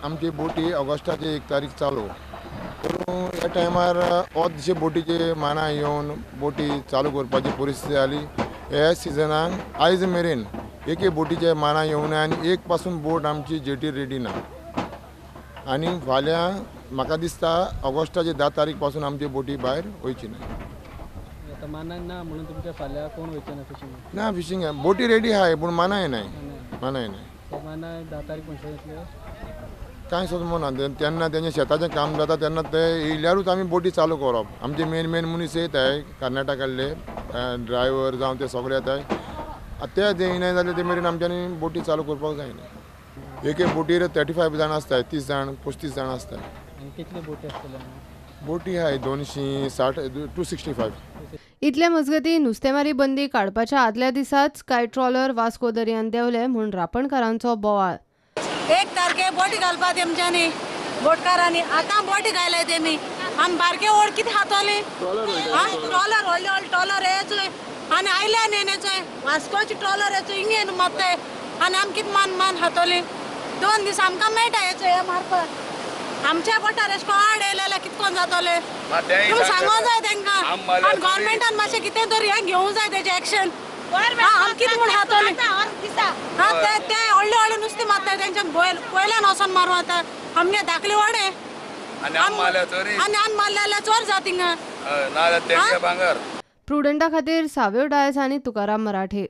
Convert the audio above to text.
आमची बोटी ऑगस्टाची 1 तारीख चालू पूण ह्या टायमार अर्दशे बोटीचे मानाय येवन बोटी चालू करपाची परिस्थिती जाली. ह्या सिजनाक आयज मेरेन एके बोटीचे मानाय येवना आनी एक पासून बोट आमची जेटीर रेडी ना. आनी फाल्यां म्हाका दिसता ऑगस्टाचे 10 तारीख पासून आमची बोटी भायर वयची ना. मानाय ना म्हणून तुमच्या फाल्यां कोण वयचे ना फिशींग? ना, फिशींग बोटी रेडी आहाय पूण मानाय नाय. मानाय नाय. मानाय 10 तारीख म्हणटा येतले कांय समजना. तेन्ना तेंचें शेताचें काम जाता तेन्ना ते येयल्यारूच आमी बोटी चालू करप. आमचे मेन मेन मनीस येताय कर्नाटकांतले ड्रायव्हर जावं ते सगळे येताय. ते येयना जाल्यार ते मेरेन आमच्यांनी बोटी चालू करपाक जायना. एके बोटीर 35 जाण आसताय, 30 जाण 35 जाण आसताय. कितले बोटी आसतले? बोटी आहाय 260 265. इतले मजगती नुस्तेमारी बंदी काडपाच्या आदल्या दिसाच कांय ट्रॉलर वास्को दर्यान देंवले म्हूण रापणकारांचो बोवाळ. 1 तारखे बोटी घालपा तेमच्यांनी बोटकारांनी आतां बोटी घायले तेमी. आमी बारके ओड कितें खातोली? ट्रॉलर व्हडले व्हडले ट्रॉलर येचोय आनी आयल्या न्ही वास्कोची ट्रॉलर येचो हिंगे मारताय आनी आमी कितें मान मान खातोली? 2 दीस आमकां मेळटा येचो हे मारपाक. आमच्या बोटार एशें आड येयले कितें कोण जातोले तुमी सांगोंक जाय तेंकां. आनी गोवोरमेंटान मातशें कितें तरी हें घेवंक जाय तेजें एक्शन. आमी कितें म्हूण खातोली? हा ते ते व्हडले व्हडले नुस्तें मारताय तेंच्यान पयल्यान वचोन मारूं आतां आमगे धाकले व्हडे आनी आमी मारले जाल्यार चोर जाता थिंगा. प्रुडंटा खातीर साव्यो डायस आनी तुकाराम मराठे.